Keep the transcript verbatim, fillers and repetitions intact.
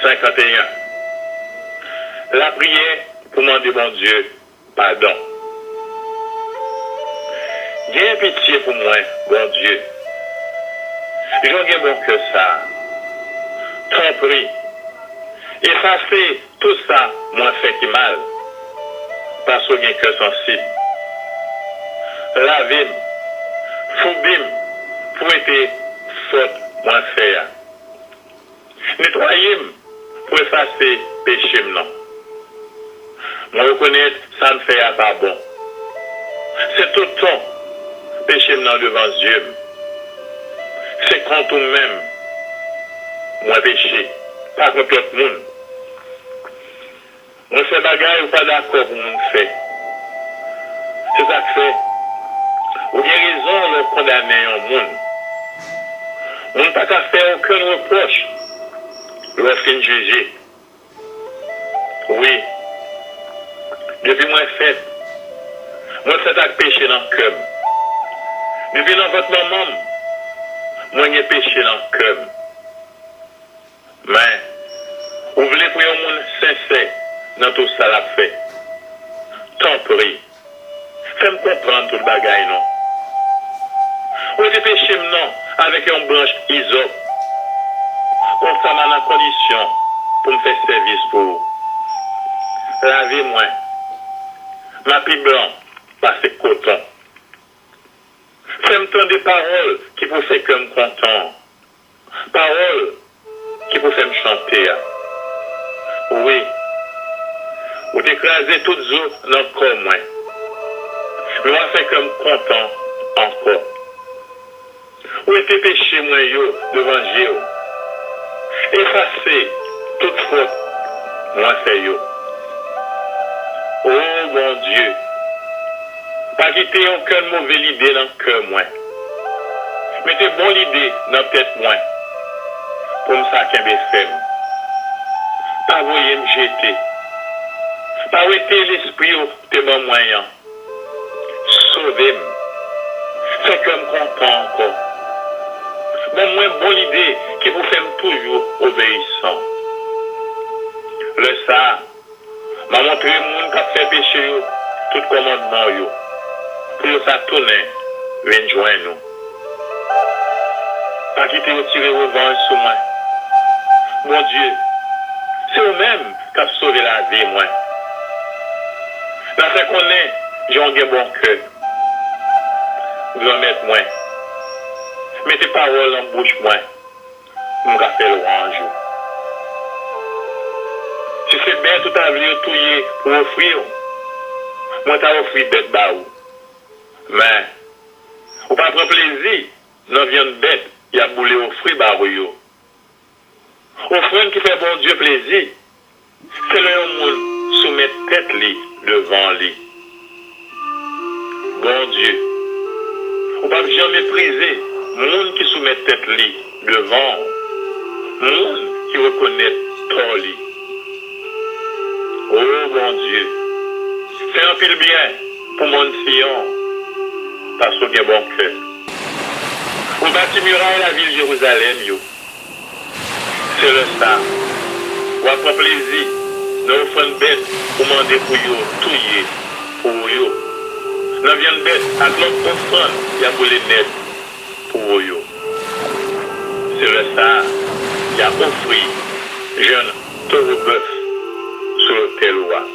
Senkanteyen. Lapriyè pou mande Bondye padon. Gen pitye pou mwen, Bondye. Jan w gen bon kè sa a. Tanpri, efase tout sa mwen fè ki mal, paske w gen kè sansib. Lave m, foubi m pou wete fòt mwen fè a. Netwaye m pou efase peche m nan. Mwen rekonèt sa m fè a pa bon. Se toutan peche m nan devan zye m. Se kont ou menm mwen peche, pa kont lòt moun. Mwen fè bagay ou pa dakò pou moun fè. Se sa k fè ou gen rezon lè w kondane yon moun. Moun pa ka fè okenn repwòch lè w fin jije. Wi, depi mwen fèt, mwen fèt ak peche nan kè m. Depi nan vant manman m, mwen gen peche nan kè m. Men, ou vle pou yon moun sensè nan tout sa l ap fè. Tanpri, fè m konprann tout bagay non. Wete peche m nan avèk yon branch izòp. Konsa m a nan kondisyon pou m fè sèvis pou ou. Lave mwen, m a pi blan pase koton. Fè m tande pawòl ki pou fè kè m kontan. Pawòl ki pou fè m chante a. Wi, ou te kraze tout zo nan kò mwen, men w a fè kè m kontan ankò. Wete peche mwen yo devan je w. Efase tout fòt mwen fè yo. O Bondye, pa kite okenn move lide nan kè mwen. Mete bon lide nan tèt mwen, pou m sa kenbe fèm. Pa voye m jete. Pa wete lespri w te ban mwen an. Sove m. Fè kè m kontan ankò. Ban mwen bon lide ki pou fè m toujou obeyisan. Lè sa a, m a montre moun k ap fè peche yo tout kòmandman w yo, pou yo sa tounen vin jwenn ou. Pa kite yo tire revanj sou mwen. Bondye, se ou menm k ap sove lavi mwen. N a fè konnen jan w gen bon kè. Granmèt mwen, mete pawòl nan bouch mwen, m ka fè lwanj ou. Si se bèt ou ta vle yo touye pou ofri w, mwen ta ofri bèt ba ou. Men, ou pa pran plezi nan vyann bèt y ap boule ofri ba ou yo. Ofrann ki fè Bondye plezi, se lè yon moun soumèt tèt li devan li. Bondye, ou p ap jan meprize moun ki soumèt tèt li devan w, moun ki rekonèt tò li. O Bondye, fè anpil byen pou mòn Siyon, paske w gen bon kè. Ou bati miray lavil Jerizalèm yo. Se lè sa a, w a pran plezi nan ofrann bèt ou mande pou yo touye pou ou yo, nan vyann bèt ak lòt ofrann y a boule nèt pou ou yo. Se lè sa a, y a ofri jèn towo bèf sou lotèl ou a.